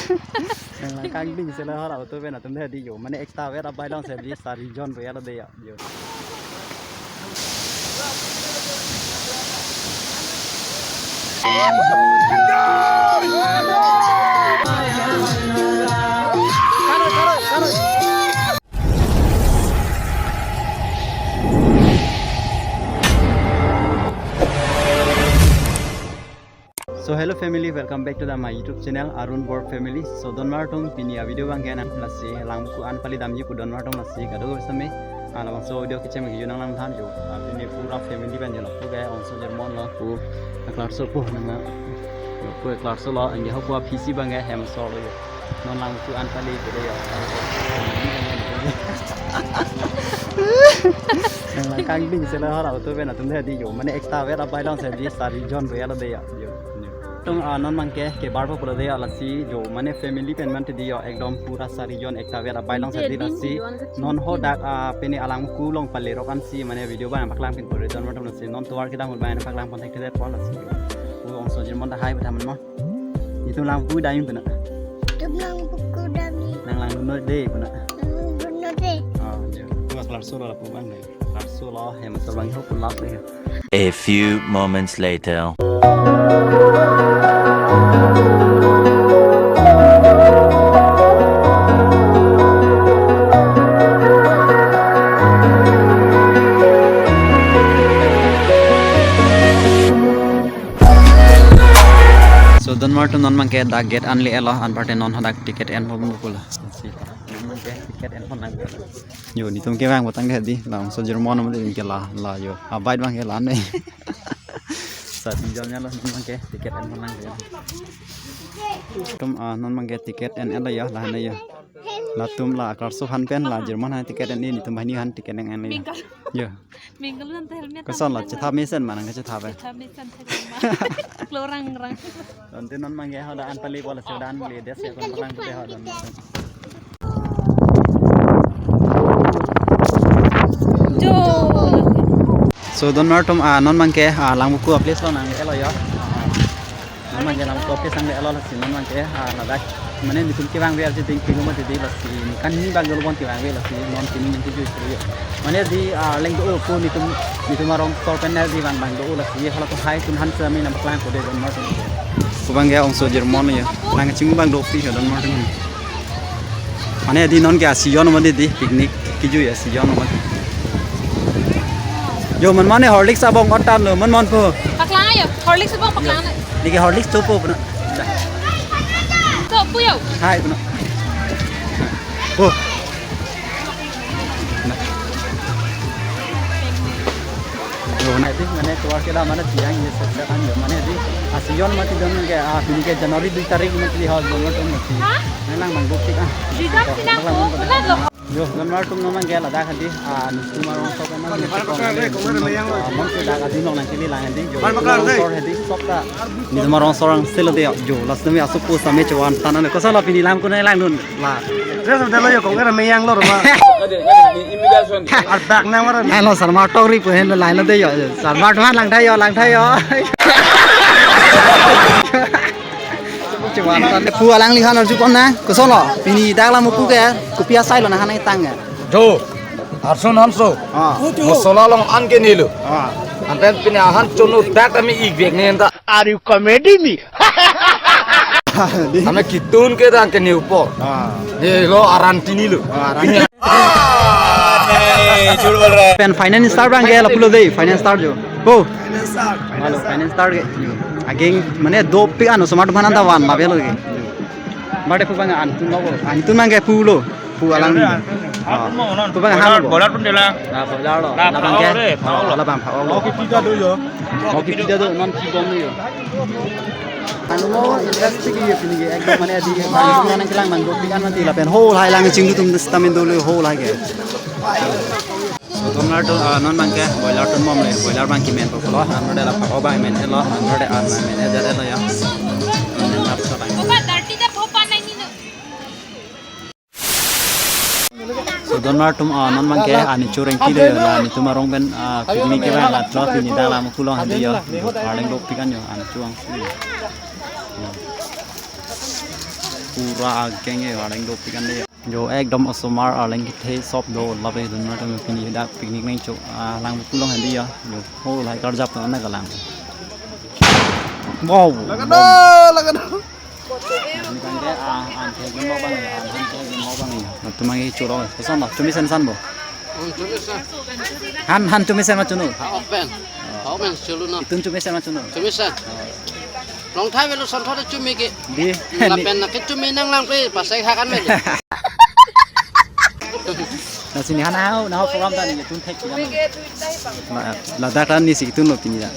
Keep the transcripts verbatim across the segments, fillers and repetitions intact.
Nang kangding sela hor auto pen atum dei di yo. Mane ekta vet abai alongsi di sari jon boya lo dei ya. Yo. So hello family, welcome back to the my YouTube channel Arun Borg Family. So donmar atum, pini a video abang ke nang lasi Langvoku an pali damji pu donmar atum, lasi kadokave sitame. Ah, labangso video kechem kejun nang lang than yo. Ah, pini pura family pen yo, lapu ke ongso German lapu. Klarso po nang na. Lapu klarso lo, anke ho pu aphi si abang ke hem so lo yo. Non Langvoku an pali pele yo. Nang kangding sela hor auto pen atum dei di yo. Mane ekta vet abai alongsi di sari jon boya lo dei ya. Yo. Yo. Tum, ah, non abang ke kebar po pulo dei ya, lasi yo. Mane family pen mati di yo. Ekdom pura sari jon ekta vet abai alongsi di, lasi non hadak, ah, pini a Langvoku along pale rok ansi mane video abang paklang pin pore donmar atum, lasi non tovar kedam abang paklang pon thekthedet po, lasi yo. Pu ongso German ta hai beta man mo. Itum Langvoku dam-i puna. Itum Langvoku dam-i. Nang langdunnon dei puna. Langdunnon dei. Oh, ya. Pu klarso lo lapu abang dei. Klarso lo, hem so abang ho pu lap dei. A few moments later. So donmar atum, non abang ke dak gate an le-et lo, anparte non hadak ticket en pon pulo. Si, non abang ke ticket en pon nang. Yo, netum kevang potang dei di, labangso German amat ke la, la yo. Abai abang ke la ne. Sari jon ya lo, non abang ke ticket en pon nang. Tum, ah, non abang ke ticket en-et lo yo, la ne yo. Latum la klarso aphan pen la German aphan ticket en-e, netum banghini aphan ticket en-et lo yo. Yo. Mingkal lan tel met. Koson lo, chetha mesen ma nang kachetha pe? Chetha mesen thek ma. Klorang rang. Ante non abang ke hadak an pali pulo, hadak an pali dei ya, kon palang pute hadak. Jo. So donmar atum, ah, non abang ke, ah, Langvoku a-place lo nang-et lo yo. Non abang ke Langvoku a-place nang-et lo, lasi non abang ke, ah, ladak. Mane netum kevang ver arje ding pilo mati di, lasi ne kan ni bang dolo bon kevang ver, lasi non pini ningke jui suri. Mane di, ah, leng do-o pu netum, netum arong sor pen di bang bang do-o, lasi hala ko hai tun han sami nang paklang pute donmar atum. Pu abang ke ongso German yo. Nang ching bang dopik yo donmar atum. Mane di non ke a-season mati di, picnic kejui a-season mati. Yo, man mane Horlicks abong otan lo, man man po. Paklang yo, Horlicks abong paklang. Neke Horlicks chopo puna. Chopo yo. Hai puna. Oh. Yo, na di mane tovar kedam mane tiang ye set set an yo. Mane di a-season mati don ke, ah, pini ke January dui tarik mati di hal don mati. Ha? Nang bang bukti ah. Jidam sila ko, benar lo. Yo, donmar atum, non abang ke ladak hadi, ah, netum arong sor kan, ah, non ke dak hadi nong nang kili lang hadi, yo. Netum arong sor hadi, sop ta. Netum arong sor ang selo dei, yo, last time aso pu same chevan tan ne, koson lo pini lam kun langdun, la. Dress of the lo yo, kong era meyang lo, ma. Ar bag nang mara. Hello, Sarma tok ri pu hen lo line lo dei, yo. Sarma tuhan lang thai yo, lang thai yo. Chevan tan pu alangliphan arju pon nang, koson lo, pini dak Langvoku ke, kopi asai lo nang hanai tang ya. Jo, arson hanso. Ah. Mosola along an ke nilo. Ah. Anten pini ahan chonu dak kami ik bek ne enta. Are you comedy me? Kami kitun ke dan ke niupo. Ah. Nilo aran tini lo. Ah, aran. Pini Pen finance star abang ke lapulo dei, finance star jo. Ho. Malo, finance star ke. Ageng mane dopik an osomar atum aphan ta van ma belo ke. Bade pu abang an tun lo, an tun abang ke pulo. Pu alang. Ah. Pu abang han lo. Boiler pun dela. Ah, boiler lo. Labang ke. Labang pha lo. Mo kiti ta do yo. Mo kiti ta do, non kibom yo. Anu mo industry ke ye pini ke ekdom mane adi bang nang kelang bang dopik an mati lapen ho hai lang chingdu atum sitame dolo ho hai ke. So donmar atum, ah, non abang ke boiler atum mom le, boiler abang ke men po lo, anlo de la pako abang men lo, anlo de an men lo ya. Opa, thirty ta phopa nai ni no. So donmar atum, ah, non abang ke ani chureng ki de la, netum arong pen, ah, picnic kevang la tlo pini dak Langvoku along hadi yo. Arleng dopik an yo, ani chuang si. Pura akeng e, arleng dopik an de. Jo ekdom osomar arleng kethe sop do lape, donmar atum pini dak picnic nangcho, ah, lang pulo hadi ya. Jo, ho lahai karjap na kalang. Wow. Laga do, laga do. Ini kan dia, ah, an the gin mo bang ya, an the gin mo bang ya. Latum nangcholo, koson lo, chumi sen san bo. Hmm, chumi sen. Han, han chumi sen ma chunu. Ha, open. Ha, open cholo na. Itun chumi sen ma chunu. Chumi sen. Long time lo son thot chumi ke. Di. Hmm, lapen na ke chumi nanglang pe pasai hakan me. Na sini han hau, na hau program ta ni tun thek. Na, ladak ta ni si tun lo pini ya.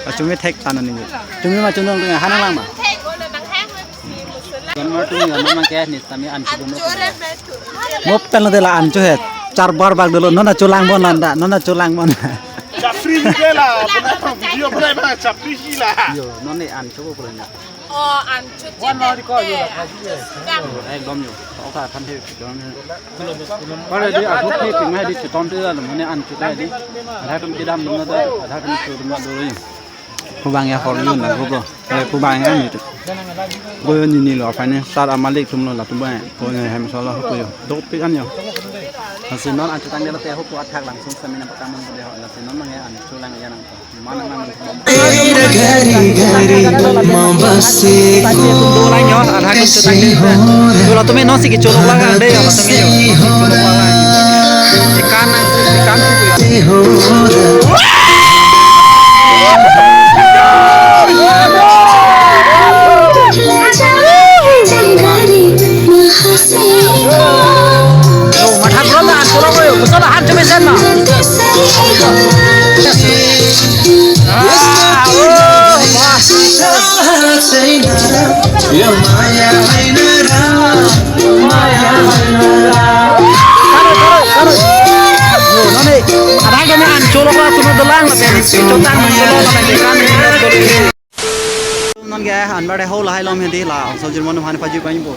Ah, chumi thek ta na ni. Chumi ma chunu nang han nanglang ma. Donmar atum ya, non nangke ni tami an chudun. Mop tan lo de la an cho he. Char bar bak dolo, non acholang bon landa, non acholang bon. Chapri hi la, bana video bana bana chapri hi la. Yo, non ne an cho ko na. Oh, an cho. Wan na di ko yo la. Ekdom yo. Oka than the. Pare di athot the ping hai di cheton te la, mane an cho ta di. Adha tum kedam dum na da, adha tum cho dum na do. Pu bang ya hor yun na pu bang. Eh, pu bang ya ni tu. Bo yo ni ni lo, aphan ni sar amalik atum lo latum bang. Bo yo hem solo pu yo. Dopik an yo. Lasi non an chetang de lo te ho pu athak langsung seminar pertama mo de ho. Lasi non mang ya an chulang ya nang. Mana nang. Gari gari mabasi. Latum non si kecholok lang de ya, latum yo. Ikan, ikan. Yo, mathak ron na, an kolong yo, kosala han cumi sen na. Ah, oh, wah. Karo, karo, karo. Yo, nane, adang kami an cholok la, tunu dolang la, pen, chotang, an cholok la, pen, kan, non ke, an bar de ho lahai lom hedi la, angsong jirmon han paju kan ibu.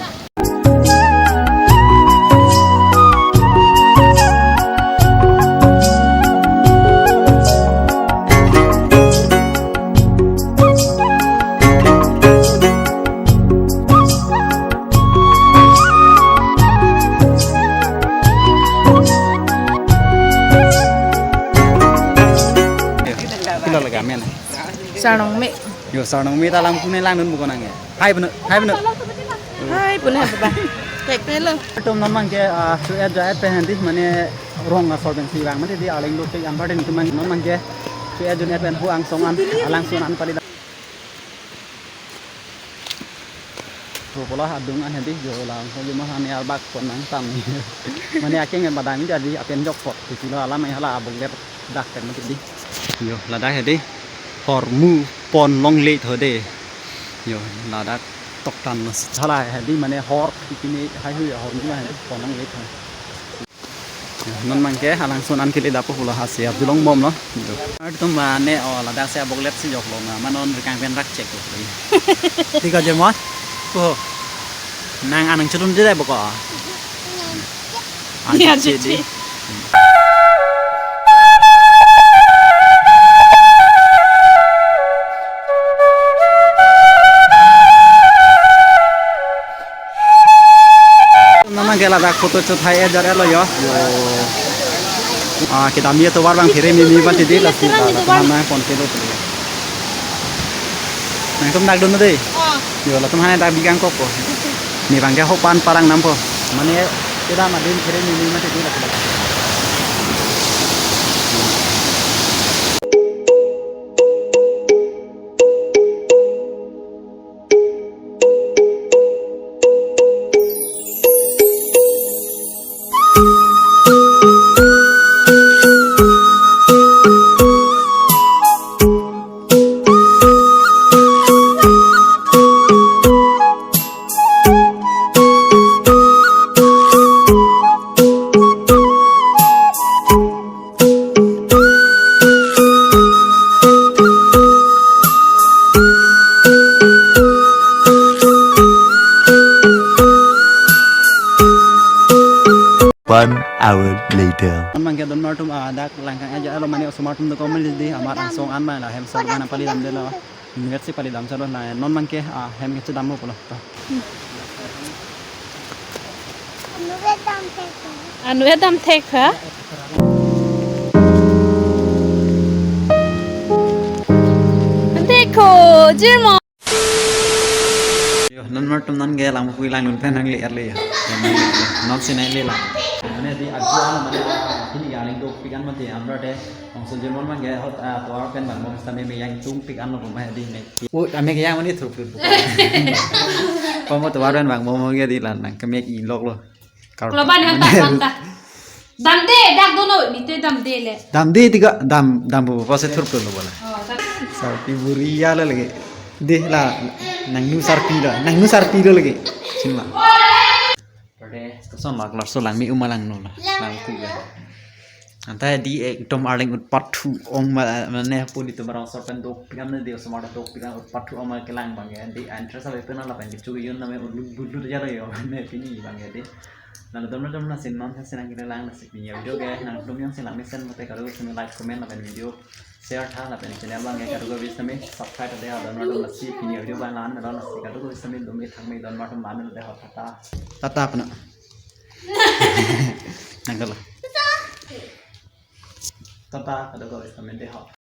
Pilo lagi amen. Sarnong me. Yo, sarnong me ta lang pune lang dun bukan nang ya. Hai pune, hai pune. Hai pune, hai papa. Thek thelo. Atum non mang ke, ah, su et ja et pen handi mane rong asor pen si vang mane di aling lo ke an bar den tum mang non mang ke. Su et jun et pen hu angsong an, alangsun an pali. To pola adung an hedi jo lang ko juma han yar bak pon nang tam. Mane akeng en badang jadi apen jok pot. Ti lo alam ai hala abong le dak kan mati di. Yo, ladak hedi. Hor mu pon longle tho de. Yo, ladak tok tan lo sala hedi mane hor ikini hai hui hor mu hedi pon longle tho. Non mang ke alangsun an kili dapo pulo hasi abdulong bom lo. Atum mane o ladak si abok lep si jok lo na manon rikang pen rak cek lo. Tiga jemot. Ko. Nang anang chulun di dai boko. An ya, cek di. Nana ke ladak photo chot hai ejar elo yo. Yo. Ah, kedam ye tovar bang phere mimi ba tidi lasi la la nana pon ke lo. Nangtum dak dun dei. Oh. Yo, latum hane dak bigang kok po. Ni bang ke hopan parang nam po. Mane kedam adin phere mimi ma tidi lasi. One hour later. An mang ke donmar atum, ah, dak langkang aja alo mane osomar atum do comment di amat angsong an ma la hem sol mana pali lam de lo. Minute si pali dam chalo na non abangke, ah, hem kechedam mo pulo. To. Anu kedam thek ha. Anu kedam thek ha. Dekho, jirmo. Yo, non mar atum non ke lang pui lang lun pen hang le er le yo. Non si nai le la. Mane di ajo an mane, ah, pini aling dopik an mati amra de. Ongsul jirmon abangke hot, ah, tovar pen bang mo sitame me yang tungpik anlo puma di me. O, ame ke yang mani thurput bu. Pamo tovar pen bang mo mo ke di la nang kemek ilok lo. Kar- Klo ban han ta, ban ta. Damde, dak dono, nite damde le. Damde tiga dam, dam bu pase thurput lo bola. Oh, dak. Sarpi buri ya la lagi. Deh la, nangnu sarpi la, nangnu sarpi lo lagi. Sima. Pade, koson la, kelar so lang mi uma langno la, lang ku ya. Anta di ekdom arleng utpathu ong ma, mane puni tum rong sorpen dopik an di osomar dopik an utpathu ong ma kelang abangke di interest ave pena lapen kechu yun name ulu bulu jaro yo ne pini abangke di. Nang dom dom na sin non sin ang kile lang na si pini video ke nang dom yang sin lang mesen mate karo sin like comment lapen video share tha lapen channel abangke karo ko bis name subscribe de don ma dom na si pini video abang lan don na si karo ko bis name dom ithang me don ma dom lan de hot tata. Tata pena. Nang kala. Tata karo ko bis name de hot.